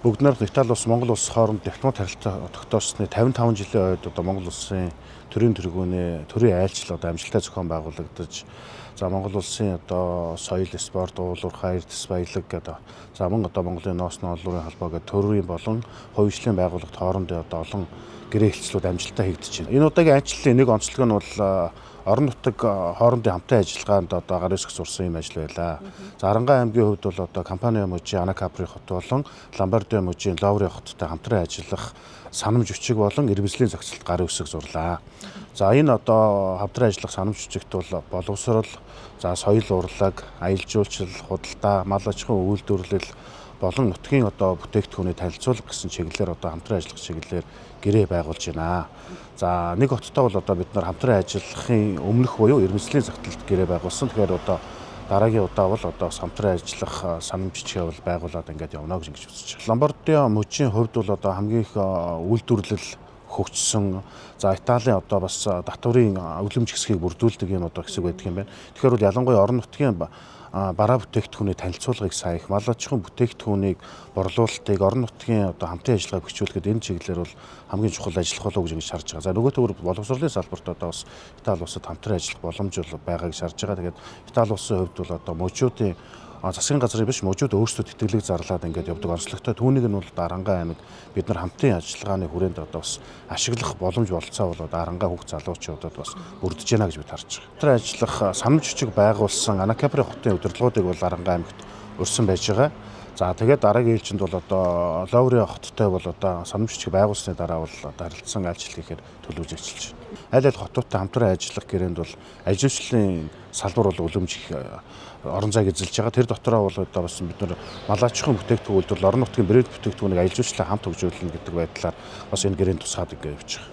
Бүгд найрамдах Итали улс, Монгол улс хооронд дипломат харилцаа тогтоосны 55 жилийн ойд одоо Монгол улсын төрийн тэргүүний төрийн айлчлал одоо амжилттай зохион байгуулагдаж, за Монгол улсын одоо соёл, спорт, уулуурхай, эрдэс баялаг гэдэг, за мөн одоо Монголын ноос ноолуурын холбоо гэдэг төрийн болон хувьчлалын байгууллагт хоорондын одоо олон гэрээ хэлцлүүд амжилттай хийгдэж байна. Энэ удаагийн айлчлалын нэг онцлог нь бол орон нутаг хоорондын хамтын ажиллагаанд одоо гар үсэх зурсан юм ажил байлаа. За, Арангаан аймгийн хувьд бол одоо Кампания мужийн Анакапри хот болон Ломбардиа мужийн Ловри хоттой хамтран ажиллах санамж бичиг болон ирмэцлийн зохицолд гар үсэг зурлаа. За, энэ одоо хамтран ажиллах санамж бичигт бол боловсрол, за соёл урлаг, аялал жуулчлал, худалдаа, мал аж ахуйн үйлдвэрлэл болон нутгийн одоо бүтээгдэхүүний танилцуулга гэсэн чиглэлээр одоо хамтран ажиллах чиглэлээр гэрээ байгуулж байна. За, нэг хоттой бол одоо бид нар хамтран ажиллахын өмнөх буюу ирмэцлийн загталд гэрээ байгуулсан. Тэгэхээр одоо дараагийн удаа бол одоо бас хамтран ажиллах санамж бичгээ бол байгуулад ингээд явна гэж ингэж үзэж байна. Ломбардиа мужийн хувьд бол одоо хамгийн их үйлдвэрлэл хөгжсөн. За, Италийн одоо бас татварын өглөмж хэсгийг бүрдүүлдэг юм одоо хэсэг байдаг юм байна. Тэгэхээр бол ялангуяа орон нутгийн бараа бүтээгдэхүүний танилцуулгыг сайн их, мал аж ахуйн бүтээгдэхүүнийг борлуулалтыг, орон нутгийн одоо хамтын ажиллагааг хүчүүлэхэд энэ чиглэлээр бол хамгийн чухал ажиллах болов уу гэж ингэж харж байгаа. За, нөгөө төвөр боловсролын салбарт одоо бас Итали улсад хамтран ажиллах боломж бол байгаа гэж харж байгаа. Тэгээд Итали улсын хувьд бол одоо мужуудын засгийн газрын биш, мужууд өөрсдөө тэтгэлэг зарлаад ингээд явдаг онцлогтой. Түүнийг нь бол Арангаан аймаг бид нар хамтын ажиллагааны хүрээнд одоо бас ашиглах боломж болцоо бол Арангаан хүүхд залуучуудад бас бүрдэж байна гэж бид харж байгаа. Тэр ажиллах санамж бичиг байгуулсан Анакапри хотын удирдлагуудыг бол Арангаан аймагт урьсан байж байгаа. За, тэгээд дараагийн ээлжинд бол одоо Ловри хоттой бол одоо санамж бичиг байгуулсны дараа бол одоо харилцан айлчлал хийхээр төлөвлөж ажиллаж байна. Аль аль хотуудтай хамтран ажиллах гэрээнд бол ажилчлалын салбар бол үлэмж их орон зайг эзэлж байгаа. Тэр дотроо бол одоо бас бид нар мал аж ахуйн бүтээгдэхүүн үйлдвэрлэл, орон нутгийн брэнд бүтээгдэхүүнийг аялал жуулчлалаа хамт хөгжүүлнэ гэдэг байдлаар бас энэ гэрээнд тусгаад ингэ явж байгаа.